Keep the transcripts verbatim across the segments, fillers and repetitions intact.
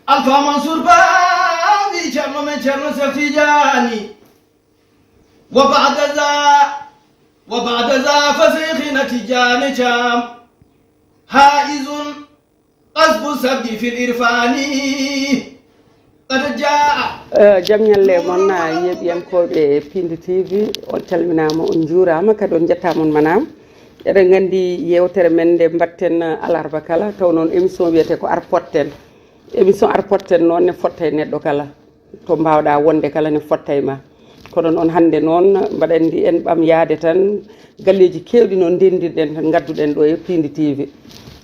Alfa Mansour Ba wi Ceerno men Ceerno Seex Tijaani. Wa ba'da za, wa ba'da za fa Seexina Tijaani Caam haa'izun qasbu sab'i fil irfaani qad jaa'a. Eh, jam ñalle mon, ah, yeeɓiyankooɓe Piindi T V, on calminaama, on njuuraama, kadi on njettaa mon manaama. Eɗen nganndi yeewtere men nde mbaɗten alarba kala, taw noon émission wiyetee ko Ar Potten. Émission Ar Potten noon ne fotta e neɗɗo kala, to mbaawɗaa wonde kala ne fotta e ma. Kono noon hannde noon mbaɗa anndi en ɓam yaade tan galleeji keewɗi noon ndendirɗen tan ngadduɗen ɗo e Piindi T V.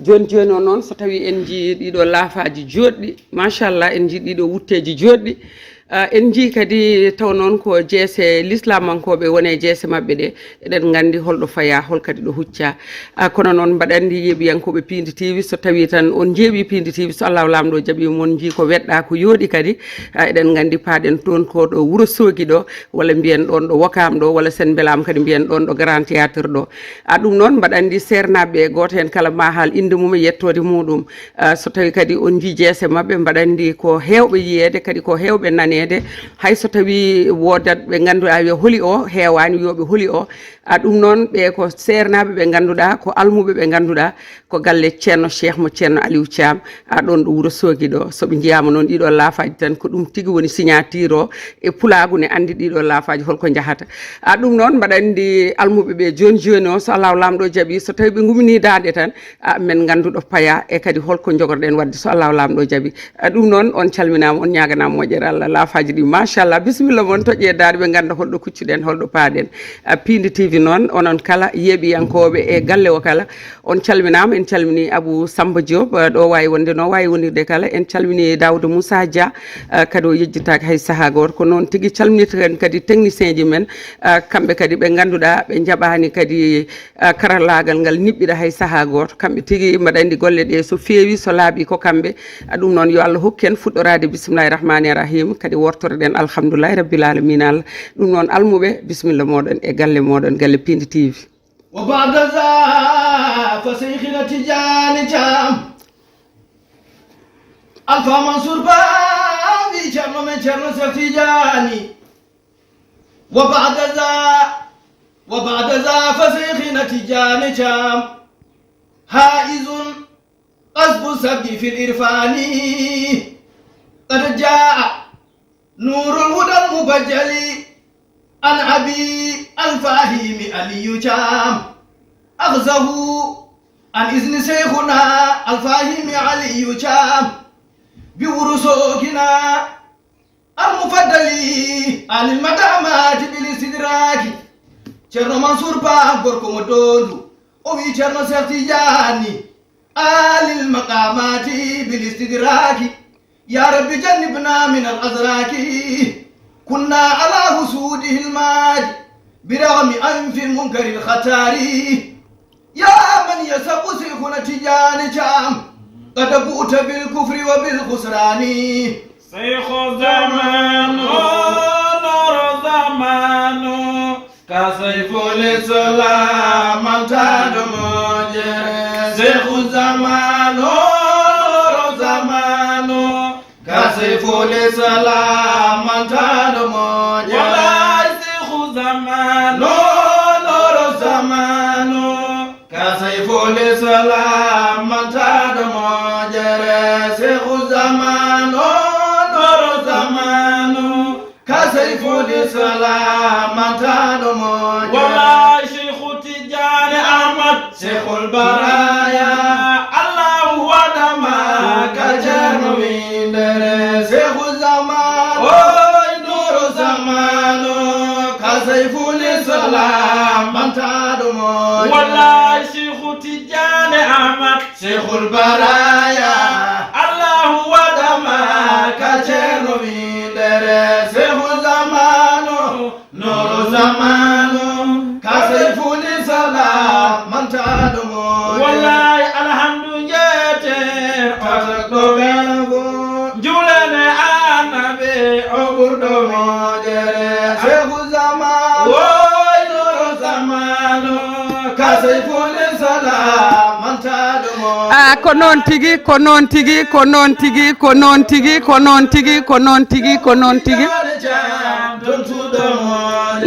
Jooni jooni o noon so tawii en njii ɗiɗo laafaaji jooɗɗi, machallah, en njii ɗiɗo wutteeji jooɗɗi. Ah, en njii kadi taw noon ko jeese lislamankooɓe woni e jeese maɓɓe ɗe, eɗen nganndi holɗo fayaa, hol kadi ɗo huccaa. Ah, kono noon mbaɗa anndi yeeɓiyankooɓe Piindi T V, so tawii tan on njeeɓii Piindi T V, so Allahu Laamɗo jaɓii mon njii ko weɗɗaa, ko yooɗi kadi, ah, eɗen nganndi paaɗen toon ko ɗo Wuro Soogi ɗo, walla mbiyen ɗoon ɗo Wakaam ɗo, walla sen mbelaama kadi mbiyen ɗoon ɗo Grand Théâtre ɗo. Ah, ɗum noon mbaɗa anndi seernaaɓe gooto heen kala ma haal innde mum e yettoode muɗum. Ah, so tawii kadi on njii jeese maɓɓe, mbaɗa anndi ko heewɓe yiyeede, kadi ko heewɓe naneede. Hay so tawii woodat ɓe ngannduɗaa wiya holi o, heewaani wiyooɓe holi o. Ah, ɗum noon ɓe ko seernaaɓe ɓe ngannduɗaa, ko almuɓe ɓe ngannduɗaa, ko galle Ceerno Cheikh mo Ceerno Aliou Thiam, ah, ɗoon ɗo Wuro Soogi ɗo. So ɓe njiyaama noon ɗiɗo laafaaji tan, ko ɗum tigi woni signature o e pulaagu ne anndi ɗiɗo laafaaji holko njahata. Ah, ɗum noon mbaɗa anndi almuɓe ɓe jooni jooni o, so Allahu Laamɗo jaɓii, so tawii ɓe nguminii daande tan, ah, men nganndu ɗo payaa e kadi holko njogorɗen waɗde so Allahu Laamɗo jaɓii. Ah, ɗum noon, on calminaama, on ñaaganaama moƴƴere Allah, laafaaji ɗi, machallah, bisimilla mon, toƴƴee daande, ɓe ngannda holɗo kuccuɗen, holɗo paaɗen. Ah, Piindi T V noon, onon kala yeeɓiyankooɓe e galle o kala, on calminaama, en calminii Abou Samba Diop, ah, ɗo waawi wonde, no waawi wonirde kala, en calminii Daouda Moussa Dia, ah, kadi o yejjitaaki hay sahaa gooto, ko noon tigi calminirten kadi technicien ji men, ah, kamɓe kadi ɓe ngannduɗaa ɓe njaɓaani kadi ah, karallaagal ngal niɓɓiɗa hay sahaa gooto. Kamɓe tigi mbaɗa anndi golle ɗe so feewi, so laaɓi ko kamɓe. Ah, ɗum noon yo Allah hokku en fuɗɗoraade bismillahi rahmani rahim, kadi wortoroɗen alhamdulillahi rabbil alamina. Allah, ɗum noon almuɓe, bisimilla mooɗon e galle mooɗon, galle Piindi T V. Wa ba'da za fa Seykhina Tijaani Caam. Alfa Mansour Ba wi Ceerno men Ceerno Seex Tijaani. Wa ba'da za, wa ba'da za fa Seykhina Tijaani Caam haa'izun qasbu sab'i fil irfaani qad jaa'a nuurul hudal mubajjali an abi Alfahimi Aliyu Caam akhzahu an izni Seykhuna Alfahimi Aliyu Caam bi Wuro Soogina. Almufaddali anil madamati bil istidraki. Ceerno Mansour Ba gorko mo Doondu, o wi Ceerno Seex Tijaani alil maqamati bil istidraki. Ya Rabbi jannibna min al azraki. Kunna ala husudihi al madi bi ragmi anfi munkaril khatari. يا من يسب شيخنا تجاني جام، قد بؤت بالكفر وبالخسران. شيخ زمان، نور زمان، كسيف الإسلام من تاد موجه. شيخ زمان، نور زمان، كسيف الإسلام من تاد موجه. والله شيخ زمان، نور زمان، كسيف الإسلام من تاد موجه. شيخ زمان، نور زمان، كسيف الإسلام من تاد موجه. والله شيخ تجاني أحمد شيخ البرايا، الله ودما كجن ويندر شيخ زمان، أوي نور زمان، كسيف الإسلام من تاد موجه. والله شيخ تجاني أحمد شيخ البرايا، الله ودما كجن ويندر شيخ زمان، نور زمان، كسيف الإسلام من تاد موجه. والله الحمد جيت، أتكتب جولنا أنا بأبور موجه. شيخ زمان، وي نور زمان، كسيف الإسلام من تاد موجه. Ah, ko Ko noon tigi, ko noon tigi, ko noon tigi, ko noon tigi, ko noon tigi, ko noon tigi, ko noon tigi.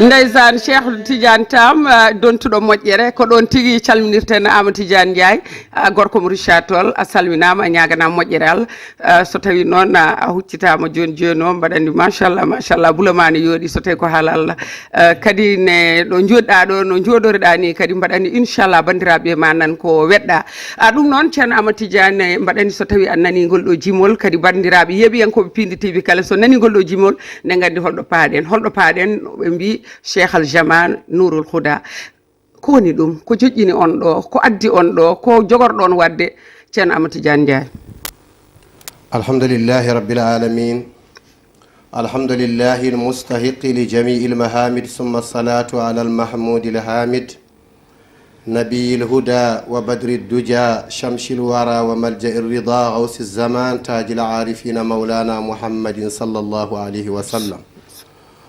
Ndeysaan, Cheikh Tidiane Tam, ah, dontuɗo moƴƴere, ko ɗoon tigi calminirten Amadou Tidiane Ndiaye, ah, gorko mo Richard Toll, a salminaama, a ñaaganaama moƴƴere Allah. Ah, so tawii noon, ah, a huccitaama jooni jooni o, mbaɗa anndi, machallah, machallah, bula ma ne yooɗi, so tawii ko haala Allah. Ah, kadi ne ɗo njooɗɗaa ɗo, no njooɗoriɗaa ni, kadi mbaɗa anndi, inchallah, banndiraaɓe ma nan ko weɗɗaa. Ah, ɗum noon, Ceerno Amadou Tidiane, mbaɗa anndi so tawii a nanii ngol ɗo jimol, kadi banndiraaɓe yeeɓiyankooɓe Piindi T V kala, so nanii ngol ɗo jimol, ne nganndi holɗo paaɗen. Holɗo paaɗen, ɓe mbii Cheikh Al Jaman Nourul Huda. Ko woni ɗum? Ko joƴƴini on ɗo? Ko addi on ɗo? Ko jogorɗon waɗde, Ceerno Amadou Tidiane Ndiaye? الحمد لله رب العالمين. الحمد لله المستحق لجميع المحامد، ثم الصلاة على المحمود الحامد، نبي الهدى وبدر الدجى، شمس الورى وملجأ الرضا، غوث الزمان، تاج العارفين، مولانا محمد صلى الله عليه وسلم.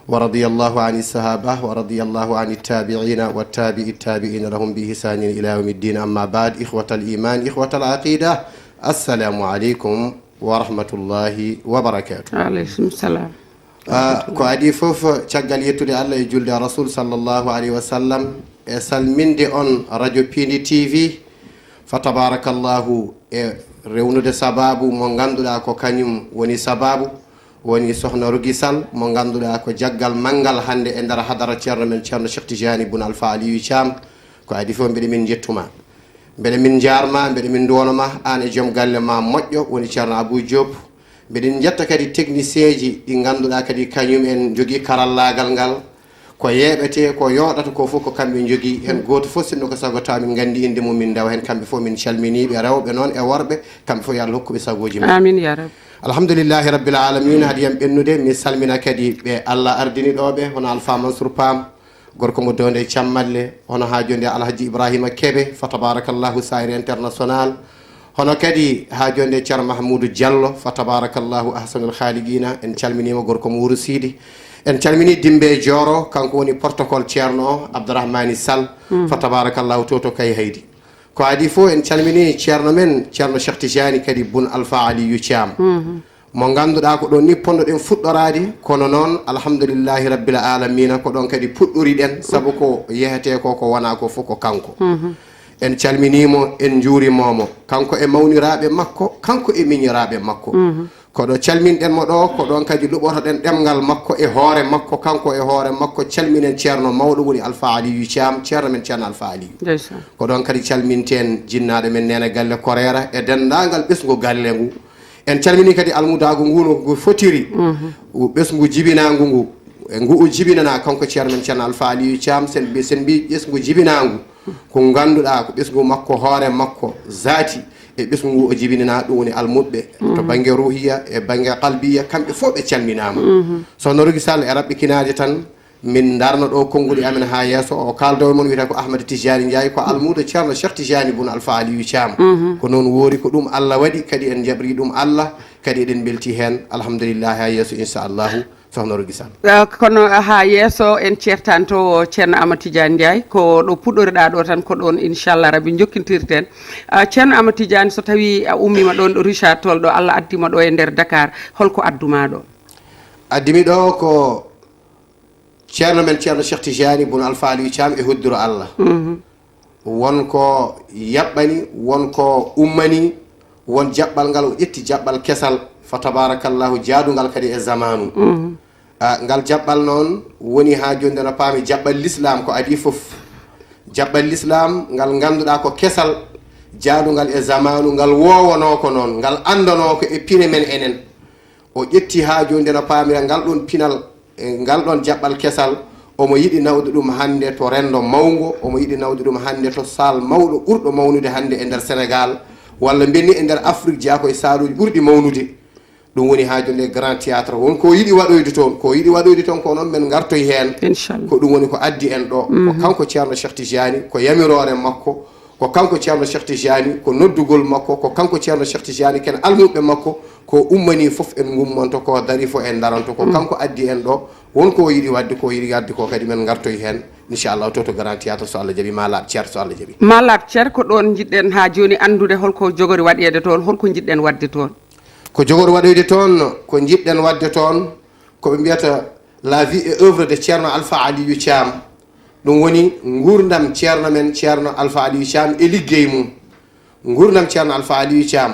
ورضي الله عن الصحابة، ورضي الله عن التابعين، والتابع التابعين لهم بإحسان إلى يوم الدين. أما بعد، إخوة الإيمان، إخوة العقيدة، السلام عليكم ورحمة الله وبركاته. Aleykum salam. Ah, ko adii fof, caggal yettude Allah e julde e Rasul sallallahu alayhi wa sallam, e salminde on radio Piindi T V, fa tabarakallahu, e rewnude sababu mo ngannduɗaa ko kañum woni sababu, woni Sohna Rogi Sall, mo ngannduɗaa ko jaggal manngal hannde e nder hadara ceerno men, Ceerno Cheikh Tijani Bun Alfa Aliyu Thiam. Ko adii fof, mbeɗa min njettuma. Mbeɗa min njaarma, mbeɗa min nduwanoma, aan e joom galle ma moƴƴo, woni Ceerno Abou Diop. Mbeɗen njetta kadi technicien ji ɗi ngannduɗaa kadi kañum en njogii karallaagal ngal. Ko yeeɓetee, ko yooɗata ko fof ko kamɓe njogii. Heen gooto fof, sinno ko sago tawa min nganndi innde mum, min ndewa heen. Kamɓe fof min calminii ɓe, rewɓe noon e worɓe. Kamɓe fof, yo Allah hokku ɓe sagooji mum. Amin ya Rabbi. Alhamdulillahi Rabbil Alamina. Hade yam ɓennude, mi salmina kadi ɓe Allah ardini ɗo ɓe, hono Alfa Mansour Pam, gorko mo Downde Cammalle, hono haa jonde Alhaji Ibrahima Kebe, fa tabarakallahu, Saire International, hono kadi haa jonde Ceerno Mahmoudou Diallo, fa tabarakallahu, ahsanul khaliqina. En calminima gorko mo Wuro Sidi. En calmini Dimbe Joro, kanko woni protocole Ceerno o, Abdourahmani Sall, fa tabarakallahu, to to Kay Haydi. Ko adii fof, en calmini ceerno men, Ceerno Cheikh Tijani kadi Bun Alfa Aliyu Thiam. Mo ngannduɗaa ko ɗoon ni ponnoɗen fuɗɗoraade, kono noon, alhamdulillahi rabbil alamina, ko ɗoon kadi puɗɗoriɗen, sabu ko yehetee ko, ko wonaa ko fof ko kanko. En calminiimo, en njuurimomo, kanko e mawniraaɓe makko, kanko e miñiraaɓe makko. Ko ɗo calminɗen mo ɗo, ko ɗoon kadi luɓotoɗen ɗemngal makko e hoore makko, kanko e hoore makko, calminen ceerno mawɗo woni Alfa Aliyu Thiam, ceerno men Ceerno Alfa Aliyu. Ko ɗoon kadi calminten jinnaaɗo men Neene Galle Koreera e denndaangal ɓesngu galle ngu. En calminii kadi almudaagu ngu no ngu fotiri. Ɓesngu jibinaangu ngu, e ngu o jibinanaa, kanko ceerno men Ceerno Alfa Aliyu Thiam, sen mbi-, sen mbi ɓesngu jibinaangu, ko ngannduɗaa ko ɓesngu makko, hoore makko, zaati, e ɓesngu ngu o jibinanaa, ɗum woni almuɓɓe to bannge ruhiya e bannge qalbiya, kamɓe fof ɓe calminaama. Sohna Rogi Sall, e raɓɓikinaaje tan, min ndarno ɗo konnguɗi amen haa yeeso. O kaaldo e mon wiyetee ko Ahmad Tijani Ndiaye, ko almuudo ceerno Cheikh Tijani Bun Alfa Aliyu Thiam. Ko noon woori, ko ɗum Allah waɗi, kadi en njaɓri ɗum Allah, kadi eɗen mbelti heen. Alhamdulillahi, haa yeeso, inchallahu, Sohna Rogi Sall. Ah, kono haa yeeso en ceertanto Ceerno Amadou Tidiane Ndiaye, ko ɗo puɗɗoriɗaa ɗo tan, ko ɗoon inchallah rabbi jokkintirten. Ah, Ceerno Amadou Tidiane, so tawii a ummiima ɗoon ɗo Richard Toll ɗo, Allah addima ɗo e nder Dakar, holko adduma ɗo? Addimi ɗo ko ceerno men, Ceerno Cheikh Tijani Bun Alfa Aliyu Thiam e hoddiro Allah. Won ko yaɓɓani, won ko ummani, won jaɓɓal ngal o ƴetti, jaɓɓal kesal, fa tabarakallahu, jaadungal kadi e zamanu. Ah, ngal jaɓɓal noon woni haa jooni no paami jaɓɓal l'islam ko adii fof. Jaɓɓal l'islam ngal ngannduɗaa ko kesal, jaadungal e zamanu, ngal woowonoo ko noon, ngal anndanoo ko e pine men enen. O ƴetti haa jooni no paamira ngal ɗoon pinal, e ngal ɗoon jaɓɓal kesal, omo yiɗi nawde ɗum hannde to renndo mawngo, omo yiɗi nawde ɗum hannde to saal mawɗo ɓurɗo mawnude hannde e nder Senegaal, walla mbiyen ni e nder Afrik jeyaa ko e saaluuji ɓurɗi mawnude. Ɗum woni haa jooni e Grand Théâtre, won ko yiɗi waɗoyde toon, ko yiɗi waɗoyde toon ko noon men ngartoy heen. Inchallah. Ko ɗum woni ko addi en ɗo, ko kanko Ceerno Cheikh Tijani, ko yamiroore makko, ko kanko Ceerno Cheikh Tijani, ko noddugol makko, ko kanko Ceerno Cheikh Tijani, ken almuɓɓe makko, Ko ummanii fof en ngummonto, ko darii fof en ndaronto, ko kanko addi en ɗo. Won ko o yiɗi waɗde, ko o yiɗi waɗde ko kadi men ngartoy heen, inchallah, to, to Grand Théâtre, so Allah jaɓi, ma laaɓ ceer, so Allah jaɓi. Ma laaɓ ceer, ko ɗoon njiɗɗen haa jooni anndude hol ko jogori waɗeede toon, hol ko njiɗɗen waɗde toon? Ko jogori waɗoyde toon, ko njiɗɗen waɗde toon, ko ɓe mbiyata la vie et œuvre de Ceerno Alpha Aliou Thiam. Ɗum woni nguurndam ceerno men, Ceerno Alpha Aliou Thiam e liggey mum. Nguurndam Ceerno Alpha Aliou Thiam,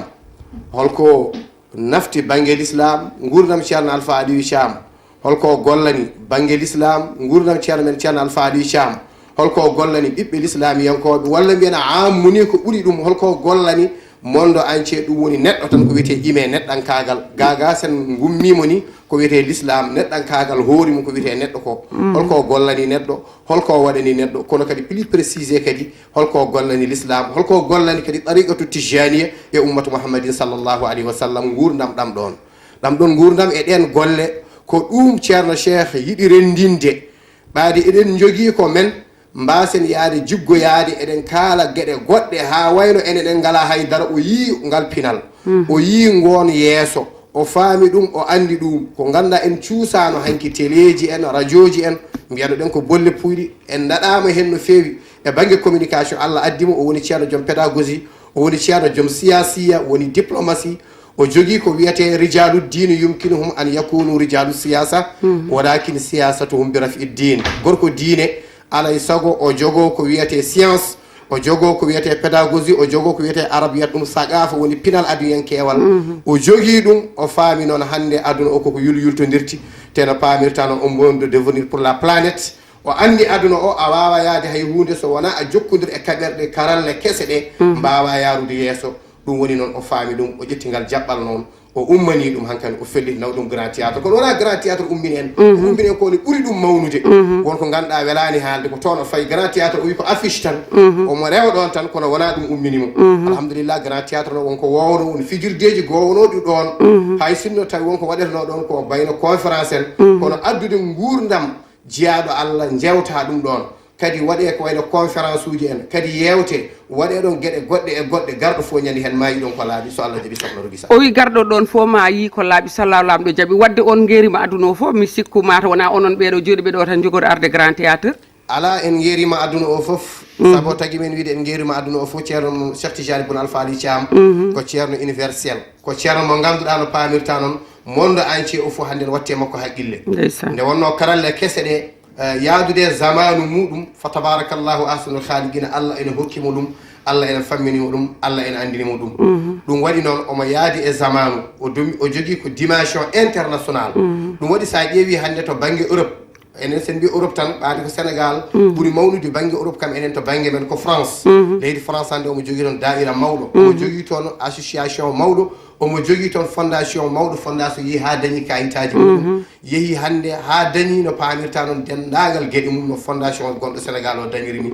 holko nafti bannge lislaam? Nguurndam Ceerno Alpha Aliou Thiam, holko gollani bannge lislaam? Nguurndam ceerno men, Ceerno Alpha Aliou Thiam, holko gollani ɓiɓɓe lislaamiyankooɓe? Walla mbiyen a ammuni ko ɓuri ɗum, holko gollani monde entier? Ɗum woni neɗɗo tan ko wiyetee ime neɗɗankaagal. Gaaga sen ngummiimo ni, ko wiyetee lislaam, neɗɗankaagal hoore mum ko wiyetee neɗɗo ko. Holko gollani neɗɗo? Holko waɗani neɗɗo? Kono kadi plus précisé kadi, holko gollani lislaam? Holko gollani kadi tariqatu tijaniya e ummatu Muhammadin sallallahu alayhi wa sallam? Nguurndam ɗam ɗoon. Ɗam ɗoon nguurndam e ɗeen golle, ko ɗum Ceerno Cheikh yiɗi renndinde. Ɓaade eɗen njogii ko men, mbaasen yahde jiggoyaade, eɗen kaala geɗe goɗɗe, haa wayno enen en ngalaa hay dara. O yii ngal pinal, o yii ngoon yeeso, o faami ɗum, o anndi ɗum. Ko ngannduɗaa en cuusaano hanki teleeji en, rajooji en, mbiyanoɗen ko bolle puyɗi, en ndaɗaama heen no feewi e bannge communication. Allah addi mo, o woni ceerno joom pédagogie, o woni ceerno joom siyaasiya, woni diplomatie, o jogii ko wiyetee rijaalu diini, yumkinuhum an yakunu rijaalu siyaasa, walakin siyasatuhum bi raf'i diin. Gorko diine, alay sago o jogoo ko wiyetee science, o jogoo ko wiyetee pédagogie, o jogoo ko wiyetee arabiyat, ɗum saqaafa, woni pinal aduyankeewal. O jogii ɗum, o faami noon hannde aduna o koko yul-, yultondirti, te no paamirta noon, on monde de devenir pour la planète. O anndi aduna o, a waawaa yahde hay huunde so wonaa a jokkondir e kaɓirɗe karalle kese ɗe, mbaawaa yahrude yeeso. Ɗum woni noon o faami ɗum, o ƴetti ngal jaɓɓal noon, o ummanii ɗum hankadi, o felliti naw ɗum Grand Théâtre. Kono wonaa Grand Théâtre ummini en, ko ummini en ko woni ɓuri ɗum mawnude. Won ko ngannduɗaa welaani haalde, ko toon o fayi Grand Théâtre, o wi ko affiche tan, omo rewa ɗoon tan, kono wonaa ɗum ummini mo. Alhamdulillah, Grand Théâtre noon won ko woowno, won fijirdeeji goownooɗi ɗoon, hay sinno tawi won ko waɗetenoo ɗoon ko bayno conférence en, kono addude nguurndam jiyaaɗo Allah, njewta ɗum ɗoon. Kadi waɗee ko wayno conférence uji en, kadi yeewte, waɗee ɗoon geɗe goɗɗe e goɗɗe, garɗo fof ñande heen maayi ɗoon ko laaɓi, so Allah jaɓi, sohna Rougui Sall. O wi garɗo ɗoon fof maayi ko laaɓi, so Allah Laamɗo jaɓi. Waɗde on ngeerima aduna o fof, mi sikku mata wonaa onon ɓeeɗo jooɗiiɓe ɗo tan njogori arde Grand Théâtre. Alaa, en ngeerima aduna o fof, sabu tagi men wiide en ngeerima aduna o fof, ceerno mum Cheikh Tidiane Boun Alpha Aly Thiam, ko ceerno universel, ko ceerno mo ngannduɗaa no paamirta noon, monde entier o fof hannde ne watte makko haqqille. Ndeysaan. Nde wonnoo karalle kese ɗe, eh, yaadude e zamaanu muɗum, fa tabarakallahu ahsanul khaliqina, Allah ene hokki mo ɗum, Allah ene fammini mo ɗum, Allah ene anndini mo ɗum. Ɗum waɗi noon omo yaadi e zamaanu, o domi-, o jogii ko dimension international. Ɗum waɗi so a ƴeewi hannde to bannge Europe, enen sen mbi Europe tan, ɓaade ko Sénégal ɓuri mawnude bannge Europe, kam enen to bannge men ko France. Leydi France hannde omo jogii toon daa'ira mawɗo, omo jogii toon association mawɗo, omo jogii toon fondation mawɗo, fondation yehi haa dañi kayitaaji muɗum, yehi hannde haa dañi no paamirta noon denndaangal geɗe mum no fondation gonɗo Sénégal o dañiri ni.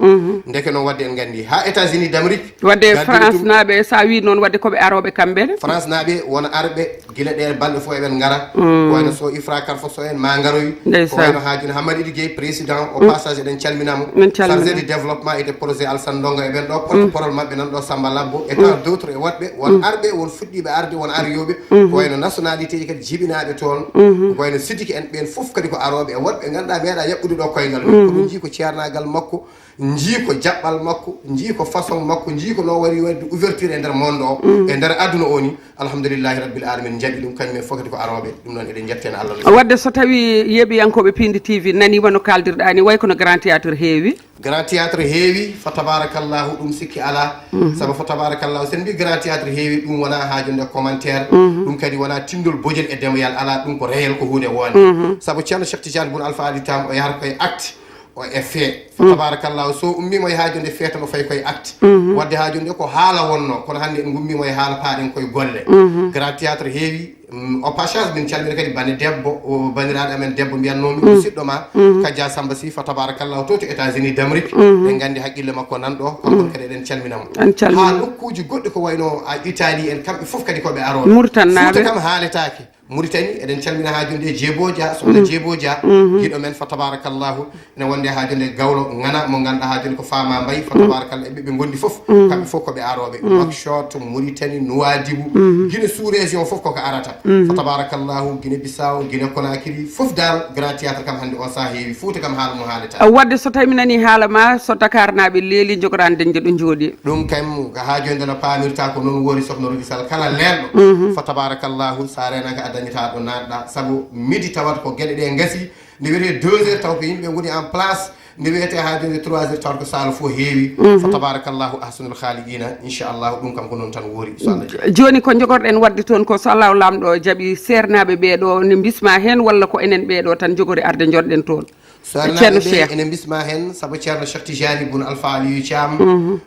Ndeke noon waɗde en nganndi haa États-Unis d'Amérique. Waɗde nganndi France ɗum naaɓe, so a wii noon waɗde ko ɓe arooɓe kamɓe ne? France naaɓe won arɓe gila ɗee balɗe fof eɓen ngara. Ko wayno so Ifra Karfa so en ma ngaroy. Ko wayno Haajuna Hammadi Idi Gueye, président, au passage eɗen calminamo. Min calmina. Chargé de développement et de projet Alassane Ndongo e ɓen ɗo, porte-parole maɓɓe nan ɗo, Samba Labbo, et tant d'autres e woɗɓe, won arɓe, won fuɗɗiiɓe arde, won ariyooɓe, ko wayno nationalité ji kadi jibinaaɓe toon, ko wayno Sidiki en, ɓeen fof kadi ko arooɓe e woɗɓe ngannduɗaa meeɗa yaɓɓude ɗo koyngal. Ko ɗum jii ko ceernaagal makko, njii ko jaɓɓal makko, njii ko façon makko, njii ko no wari waɗde ouverture e nder monde o, e nder aduna o ni. Alhamdulillahi rabbil alamin, njaɓi ɗum, kañum en fof kadi ko arooɓe. Ɗum noon eɗen njettena Allah no feewi. Waɗde so tawi yeeɓiyankooɓe Piindi T V naniima no kaaldirɗaa ni, way kono Grand Théâtre heewi? Grand Théâtre heewi, fa tabarakallahu, ɗum sikki alaa. Sabu fa tabarakallahu, sen mbi Grand Théâtre heewi, ɗum wonaa haajunde commentaire, ɗum kadi wonaa tinndol bojel e demoyal, alaa, ɗum ko réel, ko huunde wonde. Sabu Ceerno Cheikh Tidiane Boun Alpha Aly Thiam, o yahata koye acte, o e fait. Fa tabarakallahu, so ummiima e haajunde fait tan o fayi koye acte. Waɗde haajunde ko haala wonno, kono hannde en ngummiima e haala, paaɗen koye golle. Grand Théâtre heewi, mm, au passage min calmina kadi bane debbo, o baniraaɗo amen debbo mbiyatnoomi, musiɗɗo ma, Kadia Samba Sy, fa tabarakallahu, to, to États-Unis d'Amérique. En nganndi haqqille makko nan ɗo, kono kadi eɗen calmina mo. En calmina. Haa nokkuuji goɗɗi ko wayno a Italie en, kamɓe fof kadi ko ɓe arooɓe. Murtannaaɓe. Fuuta kam haaletaake. Mauritanie, eɗen calmina haa jooni e Jeebo Dia, sohna Jeebo Dia, giɗo men, fa tabarakallahu, ene wonde haa jooni e gawlo Ngana, mo ngannduɗaa haa jooni ko Fama Mbaye, fa tabarakallah, e ɓe ɓe ngondi fof, kamɓe fof ko ɓe arooɓe. Nouakchott, Mauritanie, Nouadhibou, Guinée sous-région fof koko arata. Fa tabarakallahu, Guinée Bissau, Guinée Conakry, fof Daaro Grand Théâtre kam hannde o sahaa heewi, Fuuta kam haala mum haalata. Wadde so tawi mi nani haala ma, so Dakar naaɓe leeli, jogoɗaa dañde ɗo njooɗi. Ɗum kam, ko haa jooni no paamirta ko noon woori, sohna Rogi Sall, kala leelɗo, fa tabarakallahu, sa reenaaka a dañataa ɗo naatɗa, sabu midi tawata ko geɗe ɗe ngasi, nde wiyetee deux heures taw ko yimɓe ngoni en place, nde wiyetee haa jooni trois heures tawata ko saala fof heewi. Fa tabarakallahu ahsanul khaliqina, inchallahu, ɗum kam ko noon tan woori, so Allah jaɓi. Jooni ko jogorɗen waɗde toon ko, so Allahu Laamɗo jaɓi, seernaaɓe ɓee ɗo ne mbisma heen, walla ko enen ɓee ɗo tan jogori arde njoɗɗen toon? So Ceerno Cheikh. Ɓe ene mbisma heen, sabu Ceerno Cheikh Tijani Bun Alpha Aliyu Thiam,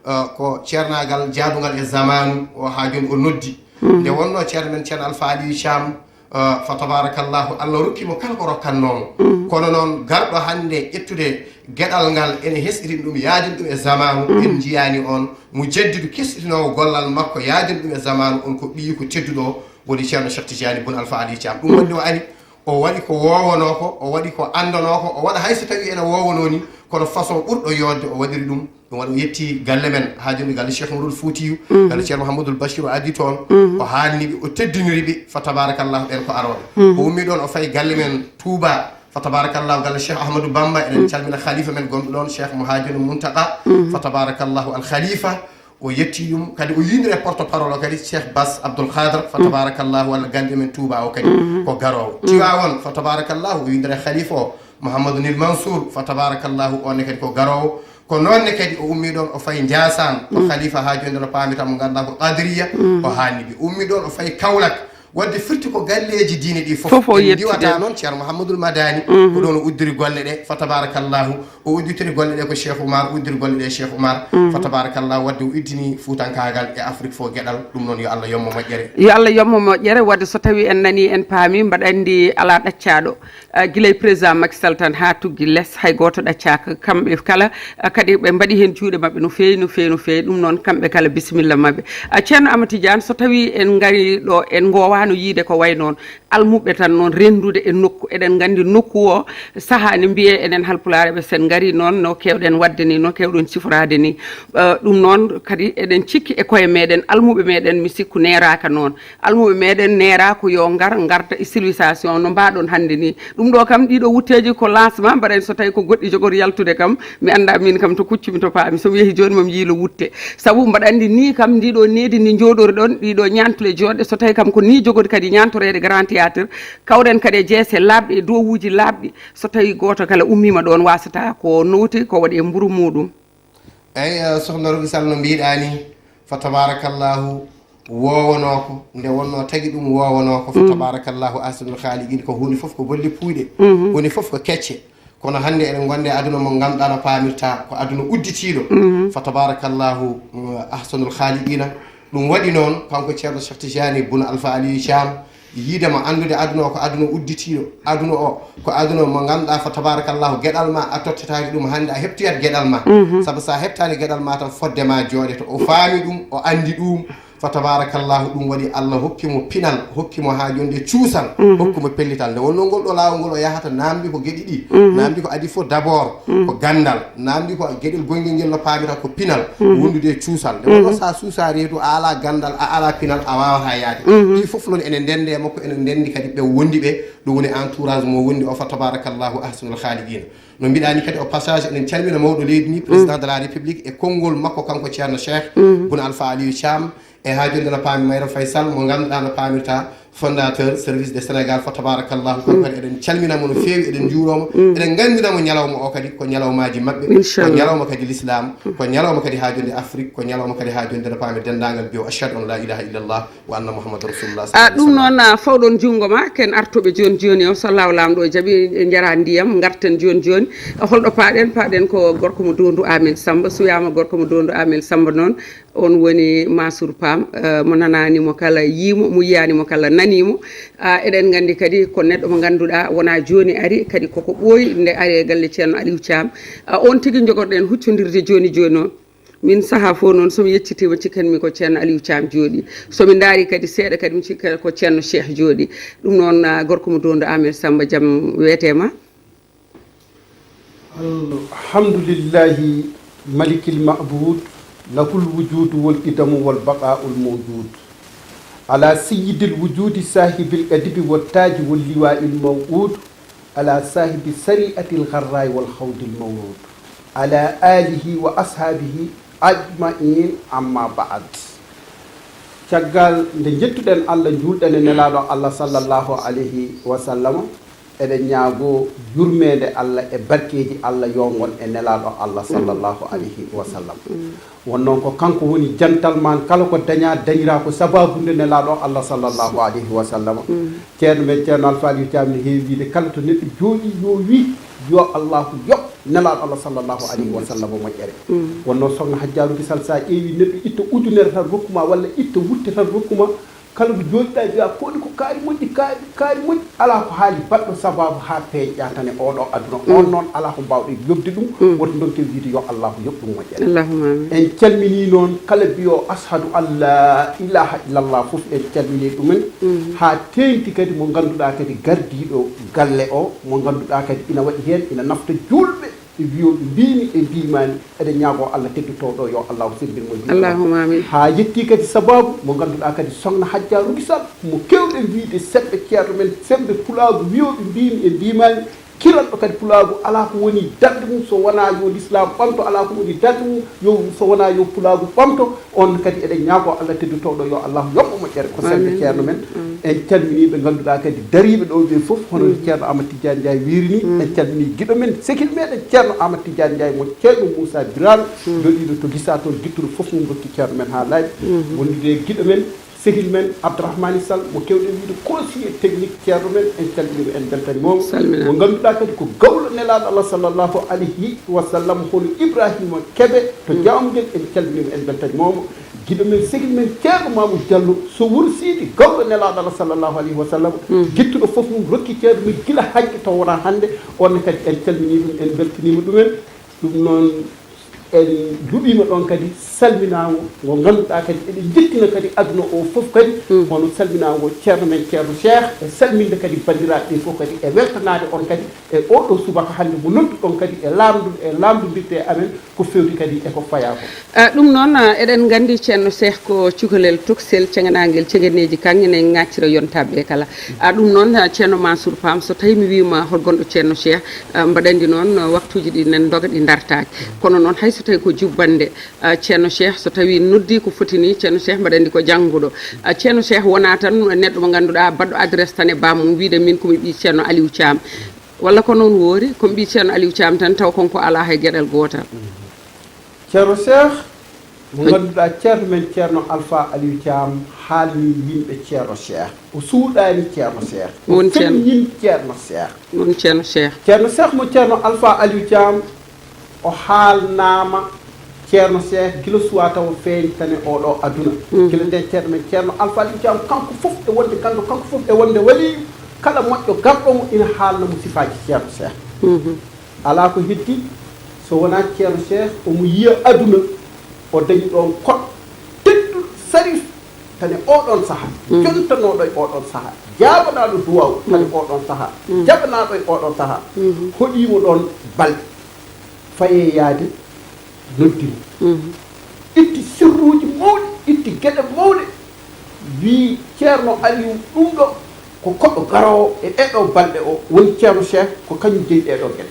eh, ko ceernaagal jaadungal e zamaanu o, haa jooni o noddi. Nde wonnoo ceerno men Ceerno Alpha Aliyu Thiam, eh, fa tabarakallahu, Allah rokki mo kala ko rokkannoo mo. Kono noon, garɗo hannde ƴettude geɗal ngal ene hesɗitin ɗum, yaadin ɗum e zamaanu, en njiyaani on. Mo jaddidu kesɗitinoowo gollal makko, yaadin ɗum e zamaanu, on ko ɓiyi ko tedduɗo, woni Ceerno Cheikh Tijani Bun Alpha Aliyu Thiam. Ɗum waɗi o ari, o waɗi ko woowonoo ko, o waɗi ko anndanoo ko, o waɗa hay so tawii ene woowonoo ni, kono façon ɓurɗo yooɗde o waɗiri ɗum. Ɗum waɗi o yetti galle men, haa jooni galle Cheikh Oumarul Foutiyou, galle Ceerno Mouhamadoul Bachir, o addi toon, o haalni ɓe, o teddiniri ɓe, fa tabarakallahu, ɓeen ko arooɓe. O ummi ɗoon, o fayi galle men Touba, fa tabarakallahu, galle Cheikh Ahmadou Bamba, eɗen calmina khalifa men gonɗo ɗoon, Cheikh Mouhadjirou Mountakha, fa tabarakallahu, al khalifa, o yetti ɗum, kadi o yindiri e porte parole o kadi, Cheikh Bass Abdoul Khadr, fa tabarakallahu, walla gannde men Touba o kadi, ko garoowo. Tiwaawoon, fa tabarakallahu, o yindiri e khalifa o, Mouhamadou Nil Mansour, fa tabarakallahu, on ne kadi ko garoowo. Ko noon ne kadi o ummi ɗoon, o fayi Njaasaan, ko khalifa haa jooni no paamita mo ngannduɗaa ko Qadiriya, o haalni ɓe. O ummi ɗoon, o fayi Kaolack, wadde firti ko galleeji diine ɗi fof. Fof o en yetti ndiwata ɗen. Noon Ceerno Mouhamadoul Madani, ko ɗoon o uddiri golle ɗe, fa tabarakallahu. O udditiri golle ɗe ko Cheikh Oumar, uddiri golle ɗe Cheikh Oumar. Fa tabarakallah, wadde o iddini fuutankaagal e Afrique fof geɗal. Ɗum noon yo Allah yommo moƴƴere. Yo Allah yommo moƴƴere. Wadde so tawi en nani, en paami, mbaɗa anndi alaa ɗaccaaɗo. Ah, gila e président Macky Sall tan haa tuggi les, hay gooto ɗaccaaka. Kamɓe kala, ah, kadi ɓe mbaɗi heen juuɗe maɓɓe no feewi, no feewi, no feewi. Ɗum noon kamɓe kala bisimilla maɓɓe. Ah, Ceerno Amadou Tidiane, so tawi en ngari ɗo, en ngowaano yiide ko way noon. Almuɓɓe tan noon renndude e nokku. Eɗen nganndi nokku o, sahaa ne mbiyee enen Halpulaar ɓe, sen ngarii noon no keewɗen waɗde ni, no keewɗon siforaade ni. Eh, ɗum noon kadi eɗen cikki e koye meɗen, almuɓe meɗen, mi sikku neeraaka noon. Almuɓe meɗen neeraa ko yo ngar, ngarta e civilisation no mbaaɗon hannde ni. Ɗum ɗo kam, ɗiɗo wutteeji ko lancement, mbaɗen so tawi ko goɗɗi jogori yaltude kam, mi anndaa min kam to kuccumi to paami. So mi yehi jooni, mami yiilo wutte. Sabu mbaɗa anndi ni kam, ndiɗo needi ndi njooɗoriɗon, ɗiɗo ñaantule jooɗɗe, so tawi kam ko ni jogori kadi ñaantoreede Grand Théâtre, kawren kadi e jeese laaɓɗe, e dowuuji laaɓɗi, so tawi gooto kala ummiima ɗoon, waasata ko nowti, ko waɗi e mburu muuɗum. Eyi, eh, sohna Rogi Sall, no mbiɗa ni, fa tabarakallahu, woowonoo ko, nde wonnoo tagi ɗum woowonoo ko, fa tabarakallahu, ahsanul khaliqin, ko huunde fof ko bolle puuyɗe, huunde fof ko kecce. Kono hannde eɗen ngonde aduna mo ngannduɗaa no paamirta ko aduna udditiiɗo. Fa tabarakallahu, mm, ahsanul khaliqina. Ɗum waɗi noon, kanko Ceerno Cheikh Tijani Bun Alpha Aliyu Thiam, yiide mo anndude aduna o ko aduna udditiiɗo. Aduna o ko aduna mo ngannduɗaa, fa tabarakallahu, geɗal ma a tottataaki ɗum hannde, a heɓtoyat geɗal ma. Sabu so a heɓtaani geɗal ma tan, fodde ma jooɗe to. O faami ɗum, o anndi ɗum. Fa tabarakallahu, ɗum waɗi Allah hokki mo pinal, hokki mo haa jonde cuusal, hokki mo pellital. Nde wonnoo ngol ɗo laawol ngol o yahata, naamndi ko geɗe ɗiɗi. Naamndi ko adi fof, d'abord, ko ganndal. Naamndi ko geɗel gonngel ngel no paamira ko pinal, wondude e cuusal. Nde wonnoo so a suusaa reedu, a alaa ganndal, a alaa pinal, a waawataa yahde. Ɗi fof noon ene ndenndi e makko, ene ndenndi kadi ɓe wondi ɓe, ɗum woni entourage mo wondi o, fa tabarakallahu, ahsanul khaliqina. No mbiɗa ni kadi, au passage, eɗen calmina mawɗo leydi ni, président de la République, e konngol makko, kanko Ceerno Cheikh Boun Alpha Aliou Thiam, e haa jonde no paami Mayra Faye Sall, mo ngannduɗaa no paamirta, fondateur service de Sénégal, fa tabarakallahu, kanko kadi eɗen calmina mo no feewi, eɗen njuuroo mo, eɗen nganndina mo ñalawma o kadi ko ñalawmaaji maɓɓe, ko ñalawma kadi l'islam, ko ñalawma kadi haa jonde Afrique, ko ñalawma kadi haa jonde no paami denndaangal mbiyo ashhadu an la ilaha illallah wa anna Muhammadan Rasulullah. A, ɗum noon, a, fawɗon junngo ma, ken artuɓe jooni jooni o, so Allahu Laamɗo jaɓi, en njaraa ndiyam, ngarten jooni jooni. Holɗo paaɗen? Paaɗen ko gorko mo Doondu Amin Samba, suyaama gorko mo Doondu Amin Samba noon, on woni Mansour Pam, eh, mo nanaani mo kala yii mo, mo yiyaani mo kala nanii mo. A, eɗen nganndi kadi ko neɗɗo mo ngannduɗaa wonaa jooni ari, kadi koko ɓooyi nde ari e galle Ceerno Aliou Thiam. A, on tigi njogorɗen huccondirde jooni jooni o. Min sahaa fof noon, so mi yeccitiima, cikkanmi ko Ceerno Aliou Thiam jooɗi. So mi ndaari kadi seeɗa kadi, mi cikka ko Ceerno Cheikh jooɗi. Ɗum noon, ah, gorko mo Dondo Ahmed Samba, jam weetee ma. الحمد لله ملك المعبود، له الوجود والقدم والبقاء الموجود. على سيد الوجود صاحب القدب والتاج واللواء الموعود. على صاحب الشريعة الغراء والحوض المورود. على آله وأصحابه أجمعين، أما بعد. Caggal nde njettuɗen Allah, njuulɗen e Nelaaɗo Allah sallallahu alayhi wa sallam, eɗen ñaagoo yurmeende Allah e barkeeji Allah yo ngon e Nelaaɗo Allah sallallahu alayhi wa sallam. Won noon ko kanko woni jantal maan, kala ko dañaa, dañiraa ko sabaabu nde Nelaaɗo Allah sallallahu alayhi wa sallam. Ceerno men Ceerno Alfa Aliou Thiam ne heewi wiide, kala to neɗɗo jooɗii yo wii, yo Allahu yoɓ Nelaaɗo Allah sallallahu alayhi wa sallam moƴƴere. Won noon Sokhna Hajjaaru Kisal, so a ƴeewii neɗɗo itta ujunere tan rokku ma, walla itta wutte tan rokku ma, kala ko jooɗiɗaa mbiyaa ko woni ko kaari moƴƴi, kaari, kaari moƴƴi, alaa ko haali baɗɗo sabaabu haa peeñɗaa tan e oɗo aduna. On noon alaa ko mbaawɗen yoɓde ɗum, woto ndonken wiide yo Allahu yoɓ ɗum moƴƴere. Allahumma amin. En calminii noon kala mbiyo ashhadu an la ilaha illallah fof, en calminii ɗumen. Haa teeŋti kadi mo ngannduɗaa kadi gardiiɗo galle o, mo ngannduɗaa kadi ina waɗi heen, ina nafta juulɓe e wiyooɓe mbiimi e mbiimaani. Eɗen ñaagoo Allah teddotooɗo yo Allahu sembin mo, juulɓe. Allahumma amin. Haa yettii kadi sabaabu mo ngannduɗaa kadi Sokhna Hajjaaru Kisal, mo keewɗen wiyde semmbe ceerno men, semmbe pulaagu wiyooɓe mbiimi e mbiimaani, kiranɗo kadi pulaagu, alaa ko woni darnde mum so wonaa yo lislaam ɓamto, alaa ko woni darnde mum yo, so wonaa yo pulaagu ɓamto. On kadi eɗen ñaagoo Allah teddotooɗo yo Allahu yoɓ mo moƴƴere, ko semmbe ceerno men. En calminii ɓe ngannduɗaa kadi dariiɓe ɗo ɓe fof, hono no Ceerno Amadou Tidiane Ndiaye wiiri ni. En calminii giɗo men, sehil meɗen Ceerno Amadou Tidiane Ndiaye mo Ceerno Moussa Birame, jooɗiiɗo to Gisa toon, gittuɗo fof mum rokki ceerno men haa laaɓi. Wondude e giɗo men, sehil men Abdourahmane Sall, mo keewɗen wiyde conseiller technique ceerno men, en calminii mo, en mbeltaniima mo. Mo ngannduɗaa kadi ko gawlo Nelaaɗo Allah sallallahu alayhi wa sallam, hono Ibrahima Kebe to Jaamgel, en calminii mo, en mbeltaniima mo. Giɗo men, sehil men Ceerno Mamoudou Diallo, so Wuro Siidi, gawɗo Nelaaɗo Allah sallallahu alayhi wa sallam, gittuɗo fof mum rokki ceerno men gila hanki taw wonaa hannde. On ne kadi en calminii ɗum, en mbeltaniima ɗumen. Ɗum noon, en nduɓiima ɗoon kadi salminaango ngo ngannduɗaa kadi eɗen njettina kadi aduna o fof kadi, kono salminaango ceerno men Ceerno Cheikh, e salminde kadi banndiraaɓe ɓe fof kadi, e weltanaade on kadi e oɗo subaka hannde mo nodduɗon kadi e laamdu, e laamdondirde e amen ko feewti kadi e ko fayaa ko. Ah, ɗum noon, ah, eɗen nganndi Ceerno Cheikh ko cukalel tokosel, ceŋanaangel ceŋeneeji kaŋŋe, ne ŋaaccira yontaaɓe ɓe kala. Ah, ɗum noon, ah, Ceerno Mansour Pam, so tawii mi wiima hol gonɗo Ceerno Cheikh, ah, mbaɗa anndi noon, ah, waktuuji ɗi nen ndoga ɗi ndartaaki. Kono noon hay so tawii ko jubbannde, ah, Ceerno Cheikh so tawii noddii ko foti ni, Ceerno Cheikh mbaɗa anndi ko jannguɗo. Ah, Ceerno Cheikh wonaa tan neɗɗo mo ngannduɗaa baɗɗo adresse tan e bammum wiide min ko mi ɓii Ceerno Aliou Thiam. Walla ko noon woori, ko mi ɓii Ceerno Aliou Thiam tan taw kon ko alaa hay geɗal gootal. Ceerno Cheikh, mo ngannduɗaa ceerno men Ceerno Alfa Aliou Thiam haalni yimɓe Ceerno Cheikh. O suuɗaani Ceerno Cheikh. O Won Ceerno. Feññin Ceerno Cheikh. Won Ceerno Cheikh. Ceerno Cheikh mo Ceerno Alfa Aliou Thiam, o haalnaama Ceerno Cheikh gila suwaa tawa feeñtane oɗo aduna. Gila nden ceerno men Ceerno Alfa Aliou Thiam, kanko fof e wonde ganndo, kanko fof e wonde waliyu, kala moƴƴo garɗo mo ina haalna mo sifaaji Ceerno Cheikh. Alaa ko heddi so wonaa Ceerno Cheikh omo yiya aduna, o dañi ɗoon koɗo tedduɗo sarif tane oɗon saha, jontanooɗo e oɗon saha, jaabanaaɗo duwaaw tane oɗon saha, jaɓanaaɗo e oɗon saha, hoɗiimo ɗoon balɗe, fayee yaade noddi mo. Itti sirruuji mawɗi, itti geɗe mawɗe, wii Ceerno Aliou ɗum ɗo ko koɗo garoowo e ɗeɗo balɗe o, woni Ceerno Cheikh, ko kañum jeyi ɗeɗo geɗe.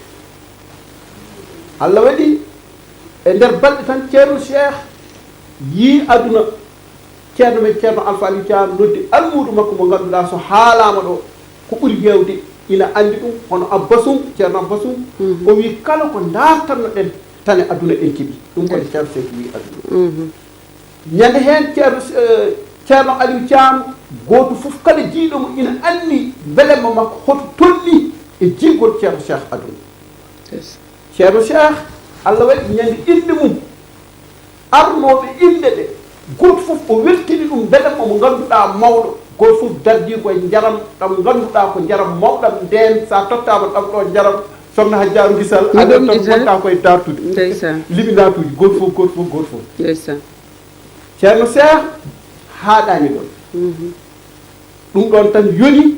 Allah waɗi e nder balɗe tan Ceerno Cheikh yii aduna. Ceerno men Ceerno Alfa Aliou Thiam noddi almuudo makko mo ngannduɗaa so haalaama ɗo ko ɓuri heewde ina anndi ɗum, hono Abbasum, Ceerno Abbasum. O wii kala ko ndaartannoɗen tane aduna en keɓi ɗum, kono Ceerno Cheikh wii aduna. Ñande heen Ceerno, eh, Ceerno Aliou Thiam, gooto fof kala jiyɗo mo ina anndi mbelemma makko hoto tolni e jiyngol Ceerno Cheikh aduna. Ceerno Cheikh, Allah waɗi ñande innde mum, arnooɓe innde ɗe, gooto fof o weltini ɗum mbelemma mo ngannduɗaa mawɗo, gooto fof dardii ko e njaram ɗam ngannduɗaa ko njaram mawɗam, ndeen so a tottaama ɗam ɗo njaram, Soxna Hajjaaru Gisal, a ɗon tan wonta koye dartude. Ndeysaan. Liminaatuuji, gooto fof, gooto fof, gooto fof. Ndeysaan. Ceerno Seex haaɗaani ɗon. Mhm. Ɗum ɗon tan yoni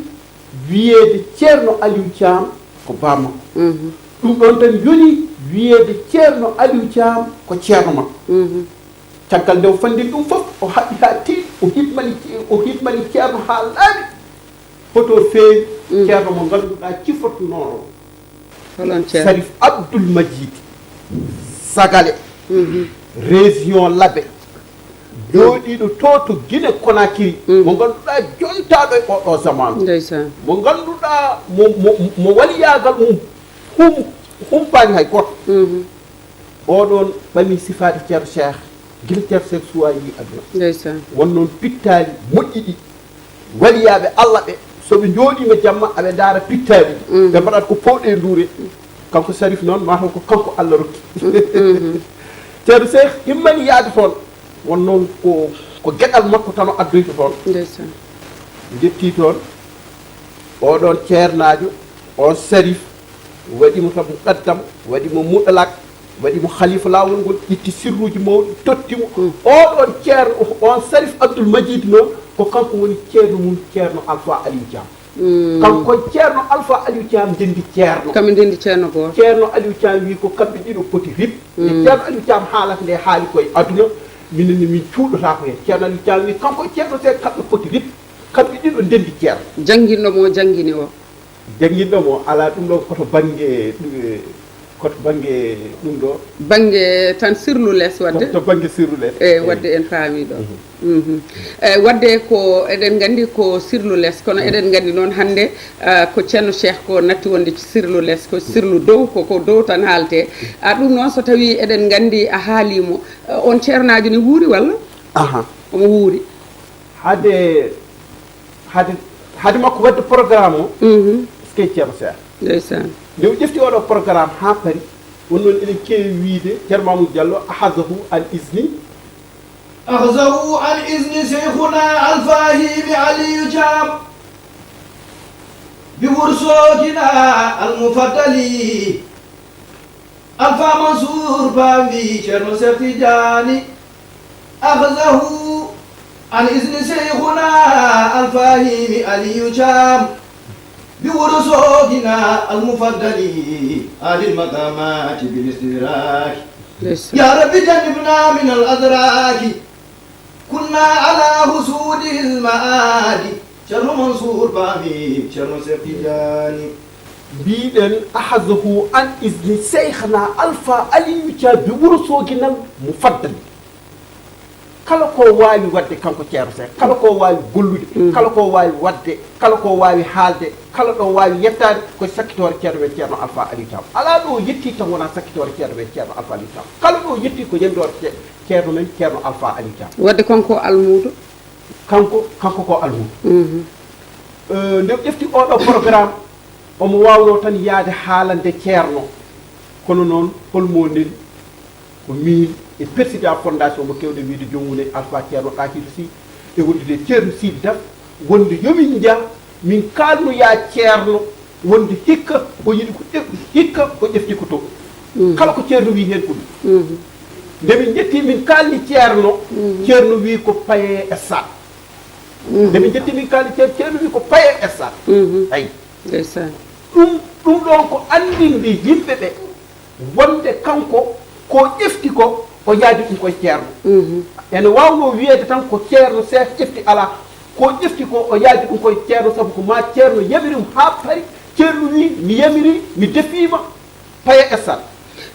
wiyeede Ceerno Aliou Thiam ko baa makko. Mhm. Ɗum ɗon tan yoni wiyeede Ceerno Aliou Thiam ko ceerno makko. Mhm. Caggal nde o fanndini ɗum fof, o haɓi haa tiiɗi, o hidmani, o hidmani ceerno haa laaɓi. Hoto feewi. Mm. Ceerno mo ngannduɗaa cifotnooɗo. Holon ceerno? Sarif Abdoul Majid Sagale, mhm, région Labe, jooɗiiɗo to, to Guinée Conakry, mm, mo ngannduɗaa jontaaɗo e oɗo zamanu. Ndeysaan. Mo ngannduɗaa mo, mo, mo waliyaagal mum hum-, humpaani hay gooto. Mhm. Oɗon ɓami sifaaji Ceerno Cheikh, gila Ceerno Cheikh suwaa yii aduna. Ndeysaan. Won noon pittaali moƴƴi ɗi waliyaaɓe Allah ɓe, so ɓe njooɗiima jamma, aɓe ndaara pittaali ɗi. Mm. Ɓe mbaɗat ko powɗe e nduure. Kanko Sarif noon, mataw ko kanko Allah rokki. Mhm. Ceerno Cheikh immani yaade toon. Won noon ko, ko geɗal makko tan o addoyta toon. Ndeysaan. Njetti toon. Oɗon ceernaajo, on Sarif, waɗi mo tan muqaddam, waɗi mo muɗalak, waɗi mo khalifa laawol ngol, itti sirruuji mawɗi, totti mo. Mm. Oɗon ceerno, on Sarif Abdoul Majid noon, ko kanko woni ceerno mum, Ceerno Alpha Aliou Thiam. Mm. Kanko Ceerno Alpha Aliou Thiam ndenndi ceerno. Kamɓe ndenndi ceerno gooto. Ceerno Aliou Thiam wii ko kamɓe ɗiɗo poti rip. Nde, mm, Ceerno Aliou Thiam haalata nde haali koye aduna, minen ne min cuuɗotaako heen. Ceerno Aliou Thiam wii kanko e Ceerno Seek kamɓe poti rip, kamɓe ɗiɗo ndenndi ceerno. Jannginɗo mo janngini o. Jannginɗo mo, alaa ɗum ɗo ko to bannge, eh, ko to bannge ɗum ɗo. Bannge tan sirlu les waɗde? To, to bannge sirlu les. Eyi, eyi, waɗde en paami ɗo. Mhm. Mhm. Eyi, waɗde ko eɗen nganndi ko sirlu les, kono, mhm, eɗen nganndi noon hannde, ah, ko Ceerno Cheikh ko natti wonde sirlu les, ko sirlu dow, ko, ko dow tan haalte. Ah, ɗum noon so tawii eɗen nganndi a haalii mo, ah, on ceernaajo ne wuuri walla? Aha. Omo wuuri. Hade, hade, hade makko waɗde programme o, mhm, eskey Ceerno Seex. Ndeysaan. Nde o ƴefti oɗo programme haa paari, won noon eɗen keewi wiyde Ceerno Mamoudou Diallo, ahazahu an izni. Ahazahu an izni Seykhuna Alfahimi Aliyu Caam. Bi Wursookina Almufaddali. Alfa Mansour Ba wi Ceerno Seex Tijaani, akhzahu an izni Seykhuna Alfahimi Aliyu Caam, bi Wursookina Almufaddali, alil maqamati bil istidraki. Ndeysaan. Ya Rabbi jannibna min al adraki. Kunna ala husudil maadi. Ceerno Mansour Ba wi Ceerno Seex Tijaani. Mbiɗen ahazahu an izni Seykhana Alfa Aliyu Caam bi Wursookina Almufaddali. Kala ko waawi waɗde kanko Ceerno Seex, kala ko waawi gollude, mm, kala ko waawi waɗde, kala ko waawi haalde, kala ɗo waawi yettaade, ko sakkitoore Ceerno men Ceerno Alfa Aliyu Caam. Alaa ɗo yetti tan wonaa sakkitoore Ceerno men Ceerno Alfa Aliyu Caam. Kala ɗo yetti ko ñanndoore Ce-, Ceerno men Ceerno Alfa Aliyu Caam. Waɗde kanko almuudo? Kanko, kanko ko almuudo. Mhm. Eh, nde o ƴefti oɗo programme, omo waawno tan yaade haalande Ceerno. Kono noon, holmo nden? Ko miin e président fondation mo keewɗen wiyde joom woni Alpha Ceerno Ɗahiru Sy, e wondude e Ceerno Sidi Daf, wonde yo min njah, min kaalnoya Ceerno, wonde hikka o yiɗi ko ƴef-, hikka o ƴefti ko to. Mhm. Kala ko Ceerno wi heen ko ɗum. Mhm. Nde min njetti min kaalni Ceerno, mhm, Ceerno wi ko paye e sac. Mhm. Nde min njetti min kaalni Ceerno, Ceerno wi ko paye e sac. Mhm. Ayi. Ndeysaan. Ɗum, ɗum ɗon ko anndinde yimɓe ɓe wonde kanko ko ƴefti ko, o yaadi ɗum koye Ceerno. Mhm. Ene waawnoo wiyeede tan ko Ceerno Seex ƴefti, alaa. Ko ƴefti ko, o yaadi ɗum koye Ceerno, sabu ko maa Ceerno yamiri mo haa paari. Ceerno wii, "Mi yamiri, mi defiima, paye e sac."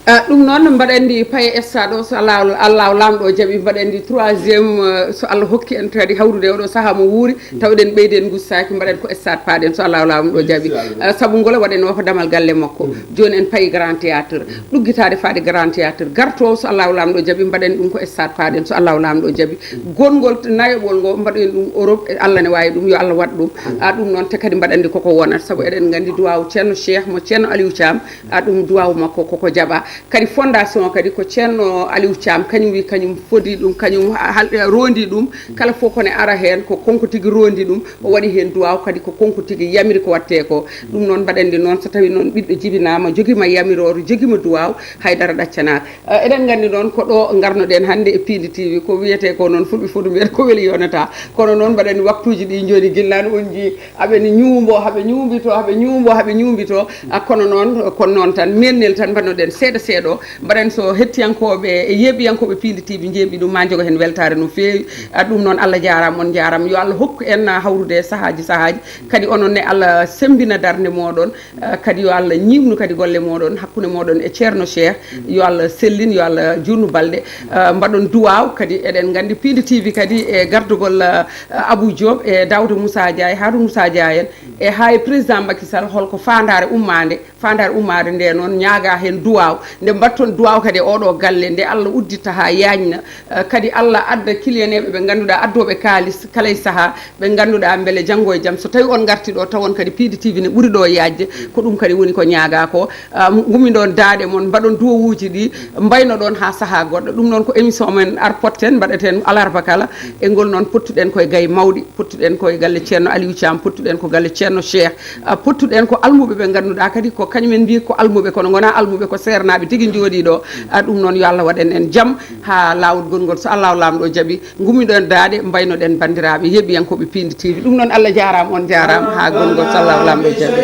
Ah, ɗum noon, mbaɗa anndi paye e sac ɗo, so Allah, Allah Laamɗo jaɓi, mbaɗa anndi troisième, eh, so Allah hokki en kadi hawrude e oɗo sahaa mo wuuri, taw eɗen ɓeydi en ngustaaki, mbaɗen ko stade paaɗen so Allahu Laamɗo jaɓi. Inchallah. Ah, sabu ngol waɗanoo ko damal galle makko. Mm. Jooni en payi Grand Théâtre. Mm. Ɗuggitaade faade Grand Théâtre. Gartoowo so Allahu Laamɗo jaɓi, mbaɗen ɗum ko stade paaɗen so Allahu Laamɗo jaɓi. Mm. Gonngol nayoɓol ngo mbaɗen ɗum Europe, e Allah ne waawi ɗum, yo Allah waɗ ɗum. Mm. Ah, ɗum noon te kadi mbaɗa anndi koko wonata, sabu eɗen nganndi duwaawu Ceerno Cheikh mo Ceerno Aliou Thiam, ah, ɗum duwaawu makko koko jaɓa. Kadi fondation kadi ko ceerno Aliou Thiam, kañum wi kañum fodi ɗum, kañum hal- rondi ɗum. Kala fof kone ara heen ko konko tigi rondi ɗum, o waɗi heen duwaw kadi ko konko tigi yamiri ko watte ko. Ɗum noon mbaɗen ndi noon, so tawi noon ɓiɗɗo jibinama, jogima yamirooru, jogima duwaw, haydara ɗaccanaaka. Eh, eɗen nganndi noon ko ɗo ngarnoɗen hannde e Piindi T V, ko wiyetee ko noon, fulɓe foti mbiyata ko weli yonata. Kono noon mbaɗen waktuuji ɗi jooni, gillani on njii aɓe ni ñuumbo, haɓe ñuumbito, haɓe ñuumbo, haɓe ñuumbito. Ah, kono noon, kono noon tan, nennel tan mbaɗnoɗen seeɗa seeɗa o. Mbaɗen so hettiyankooɓe e yeeɓiyankooɓe Piindi T V njeeɓi ɗum, ma njogo heen weltaare no feewi. Ah, ɗum noon Allah jaaraama, on njaaraama. Yo Allah hokku en, ah, hawrude e sahaaji sahaaji. Kadi onon ne Allah semmbina darnde mooɗon. Eh, kadi yo Allah ñiiɓnu kadi golle mooɗon, hakkunde mooɗon e Ceerno Cheikh. Yo Allah sellin, yo Allah juutnu balɗe. Eh, mbaɗon duwaaw kadi, eɗen nganndi Piindi T V kadi e gardugol, eh, Abou Diop e Daouda Moussa Dia e Harouna Moussa Dia en, e haa e président Macky Sall, holko faandaare ummaande, faandaare ummaade nde noon ñaaga heen duwaaw, nde mbatton duwaaw kadi e oɗo galle, nde Allah udditta haa yaañna. Eh, kadi Allah adda kiliyaneeɓe ɓe ngannduɗaa addooɓe kaalis kala e sahaa, ɓe ngannduɗaa mbele janngo e jam so tawi on ngarti ɗo tawon kadi Piindi T V ne ɓuri ɗo yaajde. Ko ɗum kadi woni ko ñaaga ko. Ah, ngummiɗon daaɗe mon, mbaɗon duwawuuji ɗi, mbaynoɗon haa sahaa goɗɗo. Ɗum noon ko émission men ar potten mbaɗeten alarba kala. E ngol noon pottuɗen koye gaye mawɗi, pottuɗen koye galle Ceerno Aliou Thiam, pottuɗen ko galle Ceerno Cheikh. Ah, pottuɗen ko almuɓe ɓe ngannduɗaa kadi ko kañumen mbiyi ko almuɓe, kono ngonaa almuɓe, ko seernaaɓe tigi njooɗii ɗo. Ah, ɗum noon yo Allah waɗan en jam haa laawol gongol, so Allahu Laamɗo jaɓi, ngummiɗon daaɗe, mbaynoɗen banndiraaɓe yeeɓiyankooɓe Piindi T V. Ɗum noon Allah jaaraama, on jaaraama haa gongol, so Allahu Laamɗo jaɓi.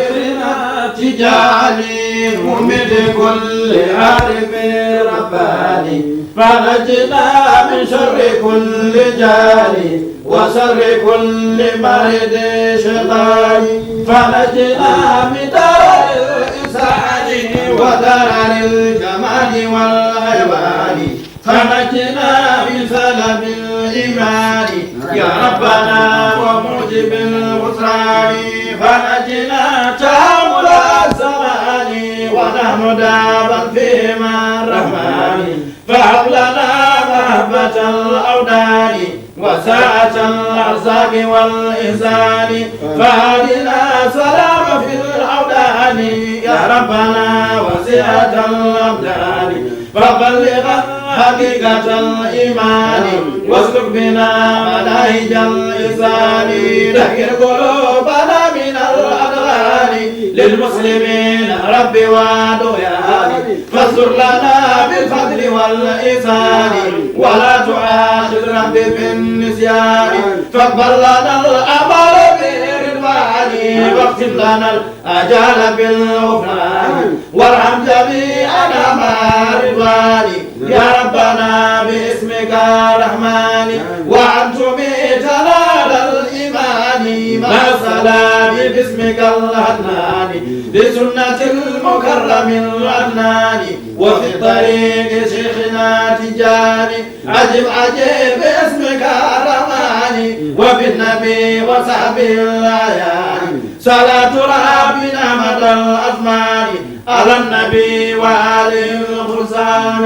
Tijaani, mumidi kulli aarifi rabbaani, fanajjinaa min sharri kulli jaani. وشر كل مارد شيطان، فنجنا من دار الإنسان ودرر الجمال والحيوان، فنجنا من سلب الإيمان يا ربنا وموجب الغفران، فنجنا تحمل الزمان ونحن دابا فيما الرحمن. فهب لنا محبة الأودان وسعة الأرزاق والإحسان، فأهدنا سلام في الأودان يا ربنا وسعة الأبدان، فبلغا حقيقة الإيمان واسلك بنا مناهج الإحسان، طهر قلوبنا من الأدغال للمسلمين رب وطغيان، فاستر لنا بالفضل والإحسان، ولا تؤاخذنا بالنسيان، فاقبل لنا الأعمال بالرضوان، واختم لنا الآجال بالغفران، وارحم جميعنا مع الرضوان، يا ربنا باسمك الرحمن، وأن تميتنا على الإيمان مع السلام باسمك الحنان، بسنة المكرم العدنان، وفي طريق شيخنا تجاني، أجب أجب باسمك الرحمن، وبالنبي وصحبه الأعيان، صلاة ربنا مدى الأزمان، على النبي وآله الخزان.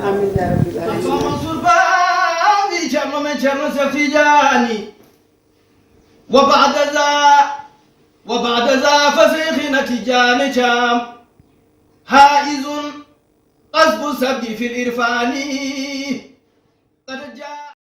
Amin ya rabbal alamin. Mansour Ba, wi Ceerno men Ceerno Cheikh Tidiane. وبعد ذا، وبعد ذا فشيخنا تجاني شام، حائز قصب السبق في العرفان. قد جاء